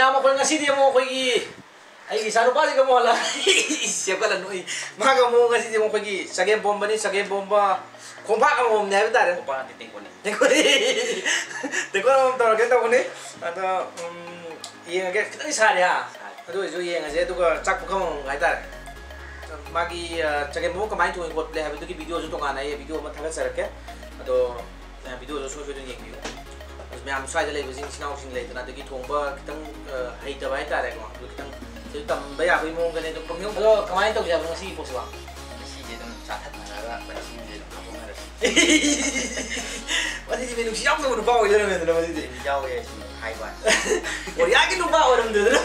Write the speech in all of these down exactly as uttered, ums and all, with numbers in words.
ꯌꯥꯝ ꯑꯩꯈꯣꯏ ꯉꯁꯤꯗꯤ ꯑꯃꯨꯛ ꯑꯩꯈꯣꯏꯒꯤ ꯑꯩꯒꯤ ꯏꯆꯥ ꯅꯨꯄꯥꯁꯤꯒ ꯑꯃꯨꯛ ꯍꯜꯂꯛ ꯁꯦꯝꯒꯠꯂꯅꯨ ꯑꯩ꯫ ꯃꯥꯒ ꯑꯃꯨꯛ ꯉꯁꯤꯗꯤ ꯑꯃꯨꯛ ꯑꯩꯈꯣꯏꯒꯤ ꯆꯒꯦꯝ ꯄꯣꯝꯕꯅꯤ, ꯆꯒꯦꯝ ꯄꯣꯝꯕ ꯈꯣꯡꯄꯥꯛ ꯑꯃꯃꯝꯅꯤ ꯍꯥꯏꯕ ꯇꯥꯔꯦ꯫ ꯈꯣꯡꯄꯥꯛ ꯅꯠꯇꯦ, ꯇꯦꯡꯀꯣꯠꯅꯤ꯫ ꯇꯦꯡꯀꯣꯠ ꯑꯃꯃꯝ ꯇꯧꯔꯒꯦ ꯇꯧꯕꯅꯤ꯫ ꯑꯗꯣ, ꯎꯝ, ꯌꯦꯡꯉꯒꯦ꯫ ꯈꯤꯇꯪꯗꯤ ꯁꯥꯔꯦ, ꯍꯥ? ꯁꯥꯔꯦ꯫ ꯑꯗꯨ ꯑꯣꯏꯔꯁꯨ ꯌꯦꯡꯉꯁꯦ, ꯑꯗꯨꯒ ꯆꯥꯛ ꯄꯨꯈꯝ ꯑꯃꯃꯝꯒ ꯍꯥꯏꯇꯥꯔꯦ꯫ ꯃꯥꯒꯤ, ꯑ, ꯆꯒꯦꯝ ꯄꯣꯝꯕ ꯀꯃꯥꯏꯅ ꯊꯣꯡꯉꯤ ꯈꯣꯠꯂꯦ ꯍꯥꯏꯕꯗꯨꯒꯤ videoꯁꯨ ꯇꯣꯉꯥꯟꯅ ꯑꯩ video ꯑꯃ ꯊꯥꯒꯠꯆꯔꯛꯀꯦ꯫ ꯑꯗꯣ, ꯑ, videoꯁꯨ ꯁꯣꯏ ꯁꯣꯏꯗꯅ ꯌꯦꯡꯕꯤꯌꯨ꯫ ꯑꯗꯨ ꯃꯌꯥꯝ ꯁ꯭ꯋꯥꯏꯗ ꯂꯩꯕꯁꯤꯡ ꯏꯆꯤꯟ ꯏꯅꯥꯎꯁꯤꯡ ꯂꯩꯗꯅ, ꯑꯗꯒꯤ ꯊꯣꯡꯕ ꯈꯤꯇꯪ, ꯑ, ꯍꯩꯇꯕ ꯍꯥꯏꯇꯥꯔꯦꯀꯣ, ꯑꯗꯨ ꯈꯤꯇꯪ ꯁꯤꯗ ꯇꯝꯕ ꯌꯥꯕꯒꯤ ꯃꯑꯣꯡꯗꯅꯦ꯫ ꯑꯗꯨꯝ ꯄꯪꯌꯣꯡ-, ꯑꯗꯣ ꯀꯃꯥꯏꯅ ꯇꯧꯁꯦ ꯍꯥꯏꯕꯅꯣ ꯉꯁꯤꯒꯤ ꯄꯣꯠꯁꯤꯕꯣ? ꯉꯁꯤꯁꯦ ꯑꯗꯨꯝ ꯆꯥꯊꯠꯅꯔꯒ ꯄꯟꯁꯤꯟꯁꯦ ꯑꯗꯨꯝ ꯍꯥꯞꯄꯛꯅꯔꯁꯤ꯫ ꯃꯁꯤꯗꯤ ꯃꯤꯅꯨꯡꯁꯤ ꯌꯥꯎꯗꯕ ꯅꯨꯄꯥ ꯑꯣꯏ ꯂꯩꯔꯝꯃꯦꯗꯅ ꯃꯁꯤꯗꯤ꯫ ꯌꯥꯎꯋꯦ ꯁꯨꯝ ꯍꯥꯏꯕ ꯋꯥꯅꯤ꯫ ꯀꯣꯔꯤꯌꯥꯒꯤ ꯅꯨꯄꯥ ꯑꯣꯏꯔꯝꯗꯣꯏꯗꯅ꯫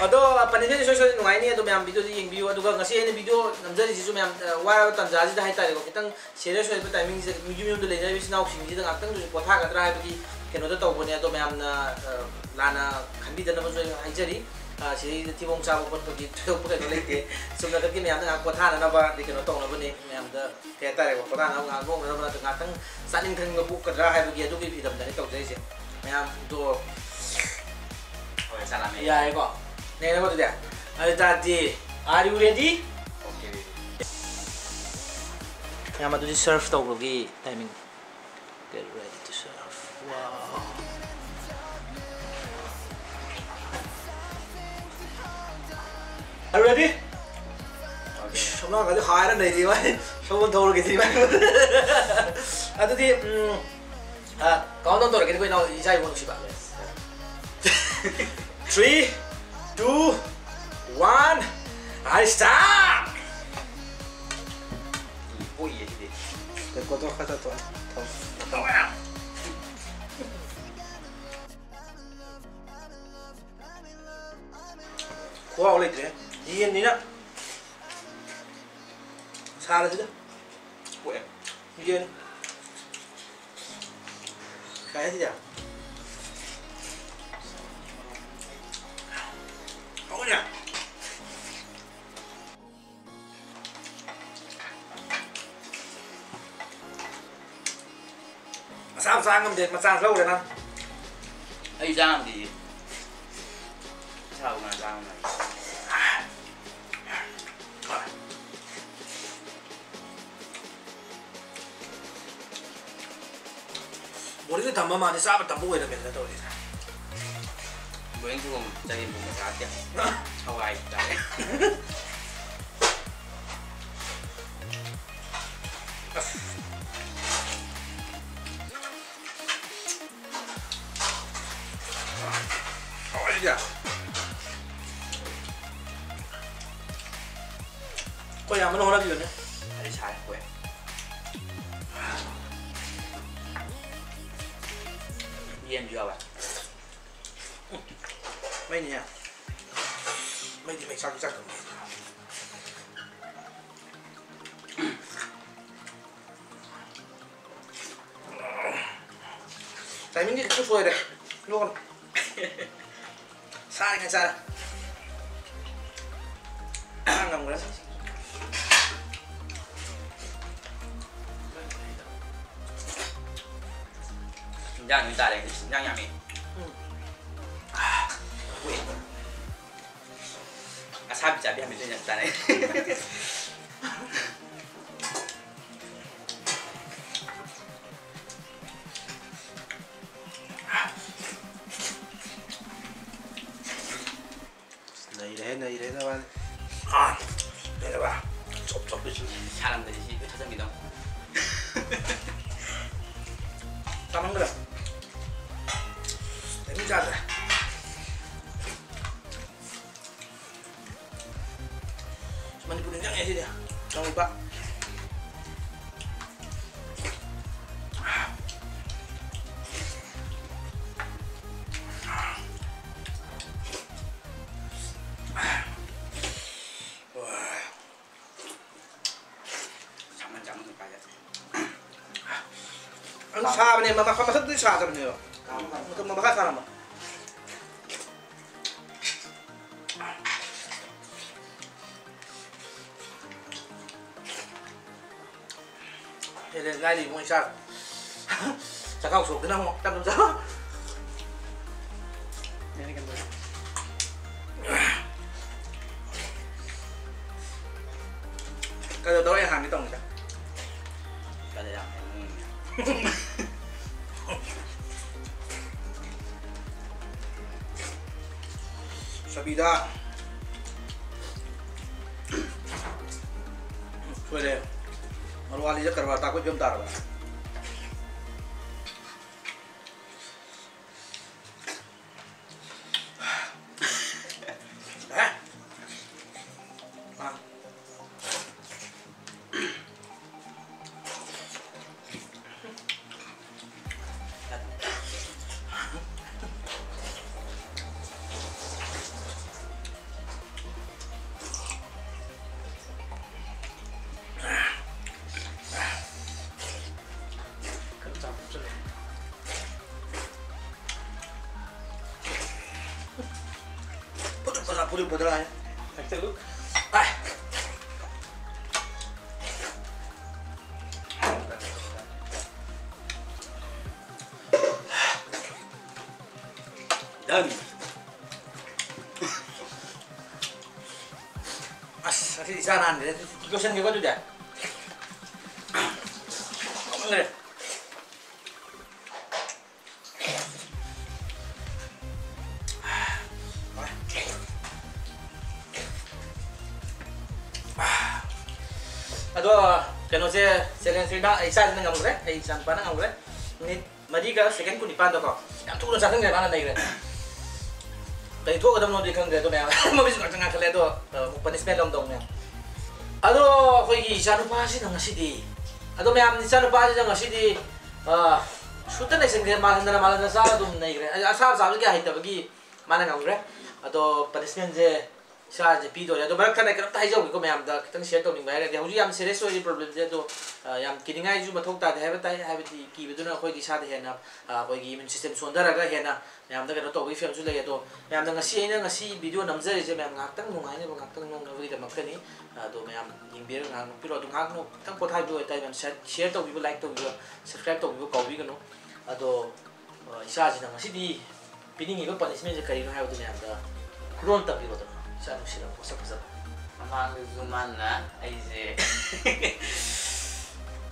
ꯑꯗꯣ punishment ꯁꯣꯏ ꯁꯣꯏ ꯅꯨꯡꯉꯥꯏꯅꯤ꯫ ꯑꯗꯣ ꯃꯌꯥꯝ videoꯁꯤ ꯌꯦꯡꯕꯤꯌꯨ꯫ ꯑꯗꯨꯒ ꯉꯁꯤ ꯑꯩꯅ video ꯅꯝꯖꯔꯤꯁꯤꯁꯨ ꯃꯌꯥꯝ, ꯑ, ꯋꯥꯔꯕ ꯇꯥꯟꯖꯥꯁꯤꯗ ꯍꯥꯏꯇꯥꯔꯦꯀꯣ, ꯈꯤꯇꯪ serious ꯑꯣꯏꯕ timingꯁꯤꯗ ꯌꯨꯝ ꯌꯨꯝꯗ ꯂꯩꯅꯔꯤꯕ ꯏꯆꯤꯟ ꯏꯅꯥꯎꯁꯤꯡꯁꯤꯗ ꯉꯥꯛꯇꯪꯗꯁꯨ ꯄꯣꯊꯥꯒꯗ꯭ꯔꯥ ꯍꯥꯏꯕꯒꯤ ꯀꯩꯅꯣꯗ ꯇꯧꯕꯅꯦ꯫ ꯑꯗꯣ ꯃꯌꯥꯝꯅ, ꯑ, ꯂꯥꯟꯅ ꯈꯟꯕꯤꯗꯅꯕꯁꯨ ꯑꯩ ꯍꯥꯏꯖꯔꯤ꯫ ꯑ, ꯁꯤꯗꯩꯗ ꯊꯤꯕꯣꯡ ꯆꯥꯕ ꯈꯣꯠꯄꯒꯤ ꯊꯣꯏꯗꯣꯛꯄ ꯀꯩꯅꯣ ꯂꯩꯇꯦ꯫ ꯆꯨꯝꯅꯈꯛꯀꯤ ꯃꯌꯥꯝꯗ ꯉꯥꯏꯍꯥꯛ ꯄꯣꯊꯥꯅꯅꯕ ꯑꯗꯩ ꯀꯩꯅꯣ ꯇꯧꯅꯕꯅꯦ꯫ ꯃꯌꯥꯝꯗ ꯀꯩ ꯍꯥꯏꯇꯥꯔꯦꯀꯣ, ꯄꯣꯊꯥꯅꯕ ꯉꯥꯏꯍꯥꯛ ꯅꯣꯛꯅꯅꯕ ꯅꯠꯇ꯭ꯔ ꯉꯥꯏꯍꯥꯛꯇꯪ ꯆꯥꯅꯤꯡ ꯊꯛꯅꯤꯡꯕ ꯄꯣꯛꯀꯗ꯭ꯔꯥ ꯍꯥꯏꯕꯒꯤ ꯑꯗꯨꯒꯤ ꯐꯤꯕꯝꯗꯅꯦ ꯇꯧꯖꯔꯤꯁꯦ꯫ ꯃꯌꯥꯝꯗꯣ ꯍꯣꯏ, ꯆꯥꯛ ꯂꯥꯝꯃꯦ꯫ ꯌꯥꯔꯦꯀꯣ? ꯅꯩꯅꯕ ꯑꯗꯨꯗꯤ? ꯑꯗꯨ ꯇꯥꯔꯗꯤ, are you ready? Okay, ready. ꯃꯌꯥꯝ ꯑꯗꯨꯗꯤ serve ꯇꯧꯕꯒꯤ timing꯫ Get ready to serve. Wow. Are you ready? Okay. ꯏꯁ, ꯁꯣꯝꯅꯥꯀꯟꯗꯤ ꯍꯥꯏꯔ ꯂꯩꯔꯤ ꯚꯥꯏ꯫ ꯁꯒꯣꯜ ꯊꯧꯔꯒꯦ ꯁꯤꯗꯤ ꯚꯥꯏ꯫ ꯑꯗꯨꯗꯤ, ꯎꯝ, ꯑ, countdown ꯇꯧꯔꯛꯀꯦ ꯑꯩꯈꯣꯏ ꯏꯅꯥꯎ, ꯏꯆꯥ ꯏꯕꯨꯡ ꯅꯨꯡꯁꯤꯕ꯫ Three, two, one, and start! ꯄꯣꯛꯏꯌꯦ ꯁꯤꯗꯤ꯫ ꯔꯦꯀꯣꯔꯗꯇꯣ ꯈꯔ ꯇꯧꯊꯣꯛꯑꯣ꯫ ꯊꯝ-, ꯊꯝ-, ꯈꯨꯍꯥꯎ ꯂꯩꯇ꯭ꯔꯦ꯫ ꯌꯦꯟꯅꯤꯅ ꯁꯥꯔꯁꯤꯗ꯫ ꯄꯣꯛꯑꯦ꯫ ꯌꯦꯟ꯫ ꯀꯥꯏꯁꯤꯗ꯫ ꯍꯧꯅ꯫ ꯃꯆꯥ ꯃꯆꯥ ꯉꯝꯗꯦ, ꯃꯆꯥ ꯂꯧꯔꯦ ꯅꯪ꯫ ꯑꯩ ꯆꯥꯝꯗꯤ ꯏꯁꯥꯕꯨ ꯉꯥ ꯆꯥꯝꯃ꯫ ꯕꯣꯔꯤꯡꯗ ꯊꯝꯕ ꯃꯥꯜꯂꯦ, ꯆꯥꯕ ꯇꯝꯕ ꯑꯣꯏꯔꯝꯃꯦꯗꯅ ꯇꯧꯔꯤꯁꯦ꯫ ꯕꯣꯔꯤꯡ ꯆꯨꯕ ꯆꯒꯦꯝ ꯄꯣꯝꯕ ꯆꯥꯔꯛꯇꯦ꯫ ꯍꯋꯥꯏ ꯆꯥꯔꯦ꯫ ꯑꯁ꯫ ꯍꯋꯥꯏꯁꯤꯗꯤ꯫ ꯑꯩꯈꯣꯏ ꯌꯥꯝꯕꯅ ꯍꯣꯠꯅꯕꯤꯕꯅꯦ꯫ ꯑꯩ ꯁꯥꯏ ꯑꯩꯈꯣꯏ꯫ ꯌꯦꯟꯁꯨ ꯌꯥꯎꯋꯦ꯫ ꯃꯩꯅꯤꯍꯦ꯫ ꯃꯩꯗꯤ ꯃꯩ ꯆꯥꯛ ꯆꯥꯛ ꯇꯧꯅꯤ꯫ ꯇꯥꯏꯃꯤꯡꯗꯤ ꯈꯤꯇꯪ ꯁꯣꯏꯔꯦ꯫ ꯅꯣꯛꯀꯅꯨ꯫ ꯁꯥꯔꯤꯉꯩ ꯆꯥꯔꯦ꯫ ꯉꯥ ꯉꯝꯈ꯭ꯔꯦ꯫ ꯏꯟꯖꯥꯡ ꯅꯣꯏ ꯆꯥꯔꯦ꯫ ꯏꯟꯖꯥꯡ ꯌꯥꯝꯃꯤ꯫ ꯎꯝ꯫ ꯎꯏ꯫ ꯑꯁꯥꯕꯤ ꯆꯥꯕꯤ ꯍꯥꯃꯦꯡ ꯌꯥꯝ ꯆꯥꯅꯩ꯫ ꯅꯩꯔꯦꯍꯦ, ꯅꯩꯔꯦꯍꯦ ꯅꯕꯥꯅꯤ꯫ ꯑꯥ, ꯅꯩꯔꯕ? Chop chop ꯄꯤꯁꯤ꯫ ꯁꯥꯔꯝꯗꯗꯤ ꯁꯤ ꯂꯣꯏ ꯊꯥꯖꯟꯕꯤꯗꯧ꯫ ꯆꯥꯃꯟꯈ꯭ꯔꯦ꯫ ꯇꯥꯏꯃꯤꯡ ꯆꯥꯗ꯭ꯔꯦ꯫ ꯃꯅꯤꯄꯨꯔ ꯅꯤꯡꯁꯤꯡꯉꯦ ꯁꯤꯗꯤ꯫ ꯀꯪꯂꯩꯄꯥꯛ꯫ ꯁꯥꯃꯟ ꯆꯥꯃꯟ ꯀꯥꯏꯗ꯫ ꯑꯗꯨꯝ ꯁꯥꯕꯅꯦ, ꯃ-, ꯃꯈꯥ ꯃꯊꯛꯇꯗꯤ ꯁꯥꯗꯕꯅꯦꯕ꯫ ꯃꯊꯛ ꯃꯈꯥ ꯁꯥꯔꯝꯕ꯫ ꯍꯦꯜꯂꯦ ꯂꯥꯏꯔꯤ ꯃꯣꯏ ꯆꯥꯛ꯫ ꯆꯥꯛꯈꯥꯎ ꯁꯣꯛꯇꯅ ꯑꯃꯨꯛ ꯇꯞꯅ ꯆꯥ꯫ ꯑꯗꯣ ꯇꯧꯔ ꯑꯩ ꯍꯥꯟꯒꯦ ꯇꯧꯅꯤꯗ꯫ ꯀꯔꯤ ꯌꯥꯝ ꯍꯥꯏꯅꯤꯡꯉꯤ? ꯆꯕꯤꯗ ꯁꯣꯏꯔꯦ꯫ ꯃꯔꯋꯥꯂꯤꯗ ꯀꯔꯕꯥꯔ ꯇꯥꯛꯄꯩ ꯐꯤꯕꯝ ꯇꯥꯔꯕ꯫ ꯑꯦ? ꯑꯥ꯫ ꯐꯨꯗꯨ ꯐꯖ, ꯐꯨꯗꯨ ꯐꯖ ꯍꯥꯏ꯫ ꯍꯦꯛꯇ ꯂꯨ꯫ ꯑꯥꯏ꯫ Done. ꯑꯁ, ꯉꯁꯤꯗꯤ ꯏꯁꯥ ꯅꯥꯟꯗ꯭ꯔꯦ꯫ ꯂꯣꯏꯁꯟꯒꯦꯀꯣ ꯑꯗꯨꯗꯤ꯫ ꯍꯥꯎꯃꯟꯈ꯭ꯔꯦ꯫ ꯑꯗꯣ ꯀꯩꯅꯣꯁꯦ, challenge ꯁꯦ ꯏꯃꯥ, ꯑꯩ ꯏꯆꯥꯁꯤꯅ ꯉꯝꯈ꯭ꯔꯦ, ꯑꯩ ꯏꯆꯥꯅꯨꯄꯥꯅ ꯉꯝꯈ꯭ꯔꯦ꯫ ꯃꯤꯅꯤꯠ ꯃꯔꯤꯒ second ꯀꯨꯟꯅꯤꯄꯥꯟꯗꯀꯣ꯫ ꯌꯥꯝ ꯊꯨꯅ ꯆꯥꯁꯤꯟꯈ꯭ꯔꯦ, ꯃꯥꯅ ꯅꯩꯈ꯭ꯔꯦ꯫ ꯀꯔꯤ ꯊꯣꯛꯀꯗꯕꯅꯣꯗꯤ ꯈꯪꯗ꯭ꯔꯦ, ꯑꯗꯣ ꯃꯌꯥꯝ ꯃꯃꯤꯠꯁꯨ ꯉꯥꯛꯇ ꯉꯥꯡꯈꯠꯂꯦ, ꯑꯗꯣ, ꯑ, ꯑꯃꯨꯛ punishment ꯂꯧꯗꯧꯅꯦ꯫ ꯑꯗꯣ ꯑꯩꯈꯣꯏꯒꯤ ꯏꯆꯥꯅꯨꯄꯥꯁꯤꯅ ꯉꯁꯤꯗꯤ, ꯑꯗꯣ ꯃꯌꯥꯝ, ꯏꯆꯥꯅꯨꯄꯥꯁꯤꯅ ꯉꯁꯤꯗꯤ, ꯑ, ꯁꯨꯠꯇ ꯅꯩꯁꯤꯟꯈ꯭ꯔꯦ, ꯃꯥꯜꯍꯟꯗꯅ, ꯃꯥꯜꯍꯟꯗꯅ ꯆꯥꯔ ꯑꯗꯨꯝ ꯅꯩꯈ꯭ꯔꯦ꯫ ꯑ, ꯑꯁꯥꯕ ꯆꯥꯕꯁꯦ ꯀꯌꯥ ꯍꯩꯇꯕꯒꯤ ꯃꯥꯅ ꯉꯝꯈ꯭ꯔꯦ꯫ ꯑꯗꯣ punishment ꯁꯦ ꯏꯁꯥꯁꯦ ꯄꯤꯗꯣꯔꯦ꯫ ꯑꯗꯣ ꯃꯔꯛ ꯊꯠꯅ ꯀꯩꯅꯣꯝꯇ ꯍꯥꯏꯖꯍꯧꯒꯦꯀꯣ, ꯃꯌꯥꯝꯗ ꯈꯤꯇꯪ share ꯇꯧꯅꯤꯡꯕ ꯍꯥꯏꯔꯒꯗꯤ, ꯍꯧꯖꯤꯛ ꯌꯥꯝ serious ꯑꯣꯏꯔꯤ problem ꯁꯦ꯫ ꯑꯗꯣ, ꯑ, ꯌꯥꯝ ꯀꯤꯅꯤꯡꯉꯥꯏꯁꯨ ꯃꯊꯧ ꯇꯥꯗꯦ ꯍꯥꯏꯕ ꯇꯥꯏ, ꯍꯥꯏꯕꯗꯤ ꯀꯤꯕꯗꯨꯅ ꯑꯩꯈꯣꯏꯒꯤ ꯏꯁꯥꯗ ꯍꯦꯟꯅ, ꯑ, ꯑꯩꯈꯣꯏꯒꯤ immune system ꯁꯣꯟꯊꯔꯒ ꯍꯦꯟꯅ ꯃꯌꯥꯝꯗ ꯀꯩꯅꯣ ꯇꯧꯕꯒꯤ ꯐꯤꯕꯝꯁꯨ ꯂꯩ꯫ ꯑꯗꯣ ꯃꯌꯥꯝꯗ ꯉꯁꯤ, ꯑꯩꯅ ꯉꯁꯤ video ꯅꯝꯖꯔꯤꯁꯦ ꯃꯌꯥꯝ ꯉꯥꯏꯍꯥꯛꯇꯪ ꯅꯨꯡꯉꯥꯏꯅꯕ, ꯉꯥꯏꯍꯥꯛꯇꯪ ꯅꯣꯛꯅꯕꯒꯤꯗꯃꯛꯇꯅꯤ꯫ ꯑꯗꯣ ꯃꯌꯥꯝ ꯌꯦꯡꯕꯤꯔꯒ ꯉꯥꯏꯍꯥꯛ ꯅꯣꯛꯄꯤꯔꯣ꯫ ꯑꯗꯣ ꯉꯥꯏꯍꯥꯛ ꯅꯣꯛ-, ꯈꯤꯇꯪ ꯄꯣꯊꯥꯕꯤꯌꯨ ꯍꯥꯏꯇꯥꯔꯦ ꯃꯌꯥꯝ꯫ Share, share ꯇꯧꯕꯤꯕ, like ꯇꯧꯕꯤꯕ, subscribe ꯇꯧꯕꯤꯕ ꯀꯥꯎꯕꯤꯒꯅꯨ꯫ ꯑꯗꯣ, ꯑ, ꯏꯆꯥꯁꯤꯅ ꯉꯁꯤꯗꯤ ꯄꯤꯅꯤꯡꯉꯤꯕ punishment ꯁꯦ ꯀꯔꯤꯅꯣ ꯍꯥꯏꯕꯗꯨ ꯃꯌꯥꯝꯗ ꯈꯨꯗꯣꯜ ꯇꯝꯕꯤꯔꯣꯗꯅ, ꯏꯆꯥ ꯅꯨꯡꯁꯤꯔꯕ ꯃꯁꯛ ꯐꯖꯕ꯫ ꯃꯃꯥꯡꯗꯁꯨ ꯃꯥꯅ ꯑꯩꯁꯦ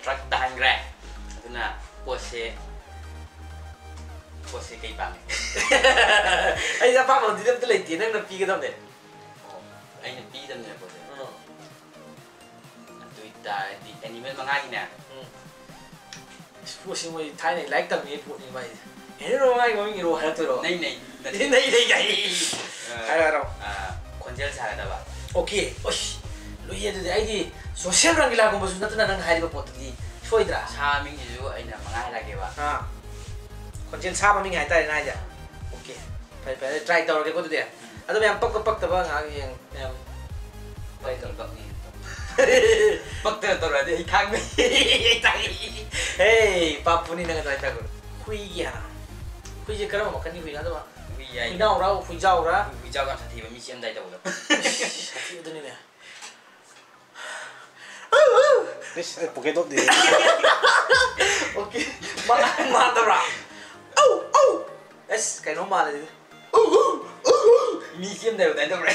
ꯇ꯭ꯔꯛ ꯇꯥꯍꯟꯈ꯭ꯔꯦ꯫ ꯑꯗꯨꯅ ꯄꯣꯠꯁꯦ ꯄꯣꯠꯁꯦ ꯀꯩ ꯄꯥꯝꯃꯤ? ꯑꯩꯁꯦ ꯑꯄꯥꯝꯕꯗꯤ ꯑꯝꯇ ꯂꯩꯇꯦ, ꯅꯪꯅ ꯄꯤꯒꯗꯕꯅꯦ꯫ ꯑꯣ, ꯑꯩꯅ ꯄꯤꯗꯕꯅꯦ ꯄꯣꯠꯁꯦ꯫ ꯑꯗꯨ ꯑꯣꯏꯇꯥꯔꯗꯤ ꯑꯦꯅꯤꯃꯦꯜ ꯃꯉꯥꯒꯤꯅꯦ꯫ ꯄꯣꯠꯁꯤ ꯃꯣꯏ ꯊꯥꯏꯅ ꯂꯥꯏꯔꯤꯛ ꯇꯝꯃꯤꯉꯩ ꯄꯣꯠꯅꯤ ꯃꯥꯏꯁꯦ꯫ ꯑꯦꯅꯤꯃꯦꯜ ꯃꯉꯥꯒꯤ ꯃꯃꯤꯡ ꯏꯔꯣ ꯍꯥꯏꯔꯛꯇꯣꯏꯔꯣ? ꯅꯩ ꯅꯩ ꯅꯠꯇꯦ꯫ ꯅꯩ ꯅꯩ ꯀꯥꯏ꯫ ꯑ, ꯍꯥꯏꯔꯣ, ꯍꯥꯏꯔꯣ꯫ ꯑ, ꯈꯣꯟꯖꯦꯜ ꯁꯥꯒꯗꯕ꯫ ꯑꯣꯀꯦ꯫ ꯑꯁ, ꯂꯨꯏꯌꯦ ꯑꯗꯨꯗꯤ꯫ ꯑꯩꯗꯤ ꯁꯣꯁꯤꯌꯦꯜ ꯔꯪꯒꯤꯂꯥꯒꯨꯝꯕꯁꯨ ꯅꯠꯇꯅ ꯅꯪ ꯍꯥꯏꯔꯤꯕ ꯄꯣꯠꯇꯨꯗꯤ ꯁꯣꯏꯗ꯭ꯔꯥ? ꯁꯥ ꯃꯃꯤꯡꯁꯤꯁꯨ ꯑꯩꯅ ꯃꯉꯥ ꯍꯥꯏꯔꯛꯑꯒꯦꯕ꯫ ꯑꯥ꯫ ꯈꯣꯟꯖꯦꯜ ꯁꯥ ꯃꯃꯤꯡ ꯍꯥꯏꯇꯥꯔꯦꯅꯦ ꯍꯥꯏꯁꯦ꯫ ꯑꯣꯀꯦ꯫ ꯐꯔꯦ, ꯐꯔꯦ꯫ ꯇ꯭ꯔꯥꯏ ꯇꯧꯔꯒꯦꯀꯣ ꯑꯗꯨꯗꯤ꯫ ꯑꯗꯣ ꯃꯌꯥꯝ ꯄꯛꯄ ꯄꯛꯇꯕ ꯉꯥꯏꯍꯥꯛ ꯌꯦꯡ-, ꯃꯌꯥꯝ ꯇ꯭ꯔꯥꯏ ꯇꯧꯔꯣ꯫ ꯄꯛꯇꯅ ꯇꯧꯔꯛꯑꯗꯤ ꯑꯩ ꯈꯥꯡꯕ ꯇꯥꯏ꯫ ꯍꯦ, ꯄꯥꯞꯄꯨꯅꯤ ꯅꯪ ꯑꯗꯨꯃꯥꯏꯅ ꯇꯧꯒꯅꯨ꯫ ꯍꯨꯏꯒꯤ ꯍꯥ? ꯍꯨꯏꯁꯦ ꯀꯔꯝꯕ ꯃꯈꯜꯒꯤ ꯍꯨꯏꯅꯣ? ꯑꯗꯨꯃ ꯍꯨꯏ ꯌꯥꯏ꯫ ꯍꯨꯏꯅꯥꯎꯔꯥ, ꯍꯨꯏꯖꯥꯎꯔꯥ? ꯍꯨꯏ, ꯍꯨꯏꯖꯥꯎ ꯌꯥꯝ ꯁꯥꯊꯤꯕ, ꯃꯤ ꯆꯦꯟꯗꯥꯏ ꯇꯧꯕꯗꯣ꯫ ꯁꯥꯊꯤꯕꯗꯨꯅꯤꯅꯦ꯫ ꯏꯁ, ꯑꯩ ꯄꯣꯀꯦꯠ ꯗꯣꯒꯅꯤ꯫ ꯑꯣꯀꯦ꯫ ꯃꯥ-, ꯃꯥꯟꯗꯕ꯭ꯔꯥ? ꯑꯧ, ꯑꯧ! ꯑꯁ, ꯀꯩꯅꯣꯝ ꯃꯥꯜꯂꯦ ꯑꯗꯨꯗꯤ꯫ ꯃꯤ ꯆꯦꯟꯗꯥꯏ ꯑꯗꯨꯃꯥꯏꯅ ꯇꯧꯕ꯭ꯔꯥ?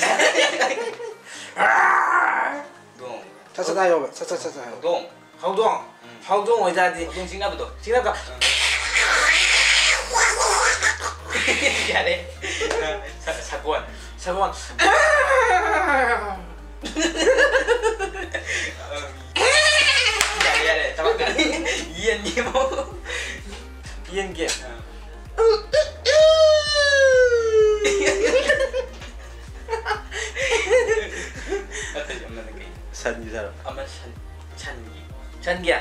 ꯗꯣꯡ꯫ ꯁꯠ ꯁꯠ ꯍꯥꯏꯌꯣꯕ, ꯁꯠ ꯁꯠ ꯁꯠ ꯁꯠ ꯍꯥꯏꯌꯣ꯫ ꯗꯣꯡ꯫ ꯍꯧꯗꯣꯡ꯫ ꯎꯝ꯫ ꯍꯧꯗꯣꯡ ꯑꯣꯏꯇꯥꯔꯗꯤ ꯍꯧꯗꯣꯡ ꯆꯤꯛꯅꯕꯗꯣ꯫ ꯆꯤꯛꯅꯕ꯫ ꯎꯝ꯫ ꯌꯥꯔꯦ꯫ ꯁ-, ꯁꯒꯣꯜ꯫ ꯁꯒꯣꯜ꯫ ꯌꯥꯔꯦ, ꯌꯥꯔꯦ, ꯇꯧꯔꯛꯀꯅꯤ꯫ ꯌꯦꯟꯒꯤ ꯑꯃꯨꯛ꯫ ꯌꯦꯟꯒꯤ꯫ ꯑꯥ꯫ ꯑꯇꯩ ꯑꯃꯅ ꯀꯩ? ꯁꯟꯒꯤ ꯁꯥꯔꯣ? ꯑꯃ ꯁꯟ-, ꯁꯟꯒꯤ꯫ ꯁꯟꯒꯤ?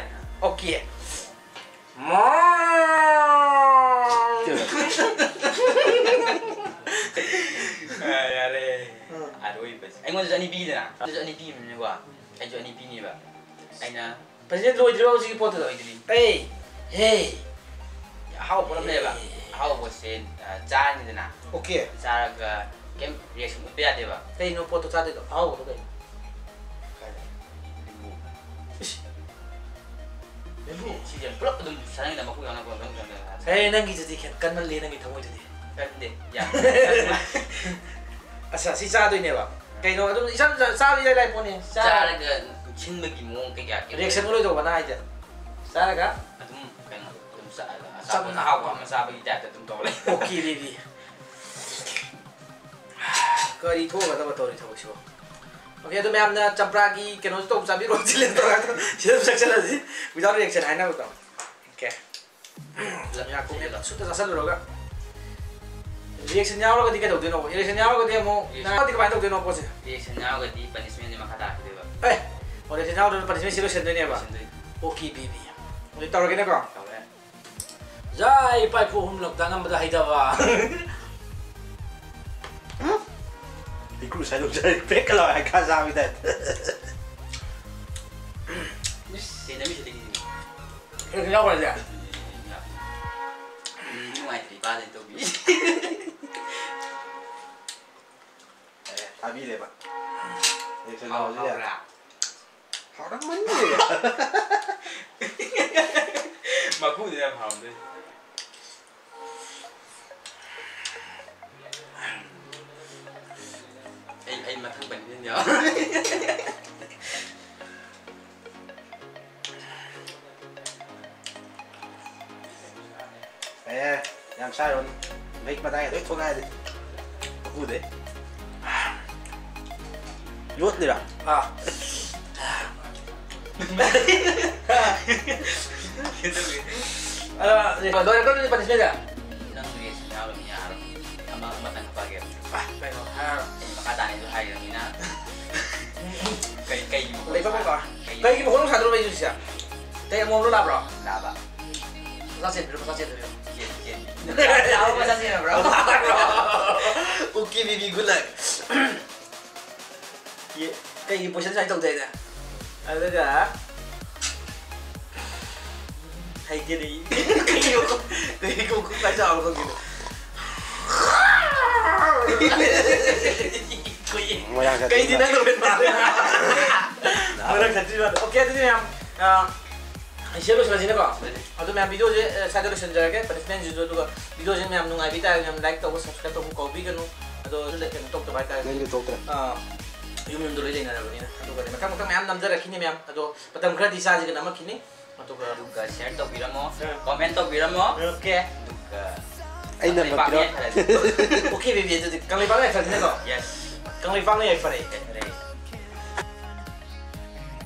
ꯑꯣꯀꯦ꯫ ꯃꯣ! ꯑ, ꯌꯥꯔꯦ꯫ ꯎꯝ꯫ ꯑꯔꯣꯏꯕꯁꯦ꯫ ꯑꯩꯉꯣꯟꯗꯁꯨ ꯑꯅꯤ ꯄꯤꯗꯅ꯫ ꯑꯗꯨꯁꯨ ꯑꯅꯤ ꯄꯤꯕꯅꯤꯅꯀꯣ꯫ ꯑꯩꯁꯨ ꯑꯅꯤ ꯄꯤꯅꯦꯕ꯫ ꯑꯩꯅ ꯄ꯭ꯔꯖꯦꯟ ꯂꯣꯏꯗ꯭ꯔꯤꯕ ꯍꯧꯖꯤꯛꯀꯤ ꯄꯣꯠꯇꯨꯗ? ꯂꯣꯏꯗ꯭ꯔꯤ꯫ ꯑꯦ! ꯍꯦ! ꯑꯍꯥꯎꯕ ꯄꯣꯠ ꯑꯃ ꯂꯩꯌꯦꯕ꯫ ꯑꯦ! ꯑꯍꯥꯎꯕ ꯄꯣꯠꯁꯦ, ꯑ, ꯆꯥꯔꯅꯤꯗꯅ꯫ ꯑꯣꯀꯦ꯫ ꯆꯥꯔꯒ ꯀꯩꯝ ꯔꯤꯌꯦꯛꯁꯟ ꯎꯠꯄ ꯌꯥꯗꯦꯕ꯫ ꯀꯩꯅꯣ ꯄꯣꯠꯇꯣ ꯆꯥꯗꯣꯏꯗꯣ? ꯑꯍꯥꯎꯕꯗꯣ ꯀꯩꯅꯣ? ꯀꯥꯏꯗ? ꯂꯤꯝꯕꯨ꯫ ꯏꯁ! ꯂꯤꯝꯕꯨ? ꯁꯤꯁꯦ ꯄꯨꯂꯞ ꯑꯗꯨꯝ ꯆꯥꯅꯤꯡꯗ ꯃꯀꯨ ꯌꯥꯎꯅ ꯄꯨꯂꯞ ꯑꯗꯨꯝ ꯆꯥꯅꯤꯡꯗ꯫ ꯑꯦ, ꯅꯪꯒꯤꯗꯨꯗꯤ ꯈꯦꯠ-, ꯀꯟꯃꯜꯂꯦ, ꯅꯪꯒꯤ ꯊꯃꯣꯏꯗꯨꯗꯤ꯫ ꯀꯟꯗꯦ꯫ ꯌꯥꯝ ꯑꯁ, ꯁꯤ ꯆꯥꯗꯣꯏꯅꯦꯕ? ꯑ꯫ ꯀꯩꯅꯣ ꯑꯗꯨꯝ ꯏꯆꯝ ꯆꯝ-, ꯆꯥꯕ ꯏꯂꯥꯏ ꯂꯥꯏ ꯄꯣꯠꯅꯤ꯫ ꯆꯥꯔꯒ ꯁꯤꯟꯕꯒꯤ ꯃꯑꯣꯡ ꯀꯩꯀꯥ ꯀꯩꯝ reaction ꯎꯠꯂꯣꯏꯗꯧꯕ ꯅꯪ ꯍꯥꯏꯁꯦ꯫ ꯆꯥꯔꯒ ꯑꯗꯨꯝ ꯀꯩꯅꯣ ꯑꯗꯨꯝ ꯆꯥ-, ꯑꯆꯥꯄꯣꯠ ꯑꯍꯥꯎꯕ ꯑꯃ ꯆꯥꯕꯒꯤ ꯇꯥꯏꯞꯇ ꯑꯗꯨꯝ ꯇꯧ ꯂꯩ꯫ Okay baby. ꯀꯔꯤ ꯊꯣꯛꯑꯒꯗꯕ ꯇꯧꯔꯤ ꯊꯕꯛꯁꯤꯕꯣ? ꯑꯣꯀꯦ, ꯑꯗꯨ ꯃꯌꯥꯝꯅ ꯆꯝꯄ꯭ꯔꯥꯒꯤ ꯀꯩꯅꯣꯁꯨ ꯇꯧꯕ ꯆꯥꯕꯤꯔꯣ, challenge ꯇꯧꯔꯒ ꯁꯤꯗ ꯑꯗꯨꯝ ꯆꯠꯁꯜꯂꯁꯤ꯫ Without reaction ꯍꯥꯏꯅꯕꯗꯣ꯫ ꯑꯣꯀꯦ꯫ ꯌꯥ ꯀꯨꯝꯃꯦ ꯁꯨꯠꯇ ꯆꯥꯁꯜꯂꯨꯔꯒ꯫ Reaction ꯌꯥꯎꯔꯒꯗꯤ ꯀꯩꯗꯧꯗꯣꯏꯅꯣ? Reaction ꯌꯥꯎꯔꯒꯗꯤ ꯑꯃꯨꯛ ꯅꯪꯗꯤ ꯀꯃꯥꯏꯅ ꯇꯧꯗꯣꯏꯅꯣ ꯄꯣꯠꯁꯦ? Reaction ꯌꯥꯎꯔꯒꯗꯤ punishment ꯁꯦ ꯃꯈꯥ ꯇꯥꯔꯛꯀꯗꯣꯏꯕ꯫ ꯑꯦ! ꯑꯣ, reaction ꯌꯥꯎꯗ꯭ꯔꯒꯅ punishment ꯁꯤ ꯂꯣꯏꯁꯤꯟꯗꯣꯏꯅꯦꯕ? ꯂꯣꯏꯁꯤꯟꯗꯣꯏꯅꯤ꯫ Okay baby. ꯑꯗꯨꯗꯤ ꯇꯧꯔꯒꯦꯅꯦꯀꯣ? ꯇꯧꯔꯦ꯫ ꯖꯥꯏ ꯏꯄꯥ ꯏꯄꯨ ꯑꯍꯨꯝꯂꯛꯇ ꯅꯝꯕꯗ ꯍꯩꯇꯕ꯫ ꯏꯀ꯭ꯔꯨ ꯁꯥꯏꯗꯣꯛꯆꯔꯤ ꯄꯦꯛꯀ ꯂꯥꯎ ꯍꯩꯈꯥ ꯆꯥꯕꯒꯤ ꯇꯥꯏꯞꯇ꯫ ꯏꯁ, ꯀꯩꯅꯣ ꯃꯤꯁꯤꯗꯒꯤ ꯀꯩꯅꯣ ꯌꯥꯎꯈ꯭ꯔꯗꯤ? ꯅꯨꯡꯉꯥꯏꯇ꯭ꯔꯤ ꯏꯄꯥꯗꯩ ꯇꯧꯕꯤ꯫ ꯊꯥꯕꯤꯔꯦꯕ꯫ Reaction ꯍꯥꯎ-, ꯇꯧꯔꯁꯨ ꯌꯥꯏ꯫ ꯍꯥꯎꯕ꯭ꯔꯥ? ꯍꯥꯎꯔꯝꯃꯅꯤ꯫ ꯃꯀꯨꯗꯤ ꯌꯥꯝ ꯍꯥꯎꯔꯝꯗꯣꯏꯅꯤ꯫ ꯑꯩ, ꯑꯩ ꯃꯊꯪ punishment ꯌꯥꯎ꯫ ꯑꯦ, ꯌꯥꯝ ꯆꯥꯔꯨꯔꯅꯨ꯫ ꯃꯍꯤꯛ ꯃꯇꯥꯏ ꯂꯣꯏ ꯊꯣꯛꯂꯛꯑꯅꯤ꯫ ꯃꯀꯨꯗꯩ꯫ ꯌꯣꯠꯂꯤꯔꯥ? ꯑꯥ꯫ ꯑ, ꯂꯣꯏꯔꯛꯀꯗꯣꯏꯅꯤ punishment ꯁꯦ꯫ ꯅꯪ reaction ꯌꯥꯎꯔꯕꯅꯤ ꯌꯥꯔꯣꯏ꯫ ꯑꯃ, ꯑꯃꯇꯪ ꯍꯥꯞꯄꯛꯑꯒꯦ꯫ ꯑ, ꯀꯩꯅꯣ ꯍꯥꯏꯔꯣ꯫ ꯑꯩ ꯃꯈꯥ ꯇꯥꯅ ꯑꯩꯁꯨ ꯍꯥꯏꯈ꯭ꯔꯕꯅꯤꯅ꯫ ꯀꯩ, ꯀꯩꯒꯤ ꯃꯈꯣꯟ ꯂꯩꯕ ꯁꯥ-, ꯀꯣ? ꯀꯩꯒꯤ ꯀꯩꯒꯤ ꯃꯈꯣꯟ ꯁꯥꯗ꯭ꯔꯣ ꯃꯩꯁꯨ ꯁꯤꯁꯦ? ꯀꯩ ꯑꯃꯣꯝꯂꯣ ꯂꯥꯕ꯭ꯔꯣ? ꯂꯥꯕ꯫ ꯃꯆꯥ ꯆꯦꯟꯕꯤꯔꯣ, ꯃꯆꯥ ꯆꯦꯟꯕꯤꯔꯣ꯫ ꯆꯦꯟ, ꯆꯦꯟ꯫ ꯂꯥꯕ ꯃꯆꯥ ꯆꯦꯟꯕ꯭ꯔꯣ? Okay baby, good luck꯫ ꯌꯦ-, ꯀꯩꯒꯤ position ꯁꯨꯃꯥꯏꯅ ꯇꯧꯗꯣꯏꯅꯦ? ꯑꯗꯨꯒ ꯍꯩꯇꯦꯅꯦ꯫ ꯀꯩꯒꯤ ꯃꯈꯣꯟ-, ꯀꯩꯒꯤ ꯃꯈꯣꯟ ꯁꯨꯃꯥꯏꯅ ꯆꯥꯎꯔꯣ ꯈꯪꯗꯦꯅꯦ꯫ ꯃꯣꯏꯔꯥꯡ ꯆꯠꯄ ꯀꯩꯗꯤ ꯅꯪ ꯅꯨꯃꯤꯠ ꯃꯥꯜꯂꯦ꯫ ꯃꯣꯏꯔꯥꯡ ꯆꯠꯄ ꯃꯥꯜꯂꯦ꯫ ꯑꯣꯀꯦ, ꯑꯗꯨꯗꯤ ꯃꯌꯥꯝ, ꯑ, ꯑꯩ ꯁꯤꯗ ꯂꯣꯏꯁꯤꯜꯂꯁꯤꯅꯦꯀꯣ꯫ ꯑꯗꯨ ꯃꯌꯥꯝ video ꯁꯦ, ꯑ, ꯁ꯭ꯋꯥꯏꯗ ꯂꯣꯏꯁꯤꯟꯖꯔꯒꯦ, punishment ꯁꯤꯁꯨ꯫ ꯑꯗꯨꯒ video ꯁꯦ ꯃꯌꯥꯝ ꯅꯨꯡꯉꯥꯏꯕꯤ ꯇꯥꯔꯒꯗꯤ ꯃꯌꯥꯝ like ꯇꯧꯕ, subscribe ꯇꯧꯕ ꯀꯥꯎꯕꯤꯒꯅꯨ꯫ ꯑꯗꯣ ꯀꯩꯅꯣ ꯇꯧꯗꯕ ꯍꯥꯏꯇꯥꯔꯦ꯫ ꯅꯪꯒꯤꯗꯣ ꯇꯣꯛꯇ꯭ꯔꯦ꯫ ꯑꯥ, ꯌꯨꯝ ꯌꯨꯝꯗ ꯂꯣꯏ ꯂꯩꯅꯔꯕꯅꯤꯅ꯫ ꯑꯗꯨꯒꯗꯤ ꯃꯊꯪ ꯃꯊꯪ ꯃꯌꯥꯝ ꯅꯝꯖꯔꯛꯈꯤꯅꯤ ꯃꯌꯥꯝ꯫ ꯑꯗꯣ ꯃꯇꯝ ꯈꯔꯗꯤ ꯆꯥꯁꯤꯒ ꯅꯝꯃꯛꯈꯤꯅꯤ꯫ ꯑꯗꯨꯒ ꯑꯗꯨꯒ ꯁꯤꯌꯔ ꯇꯧꯕꯤꯔꯝꯃꯣ, ꯑꯥ꯫ ꯀꯣꯃꯦꯟ ꯇꯧꯕꯤꯔꯝꯃꯣ꯫ ꯑꯣꯀꯦ꯫ ꯑꯗꯨꯒ ꯑꯩ ꯅꯝꯕꯔ ꯄꯤꯔꯣ꯫ ꯌꯥꯏꯐꯔꯁꯦ꯫ ꯑꯣꯀꯦ ꯕꯦꯕꯤ, ꯑꯗꯨꯗꯤ ꯀꯪꯂꯩꯄꯥꯛꯅ ꯌꯥꯏꯐꯔꯁꯤꯅꯀꯣ꯫ ꯌꯦꯁ꯫ ꯀꯪꯂꯩꯄꯥꯛꯅ ꯌꯥꯏꯐꯔꯦ꯫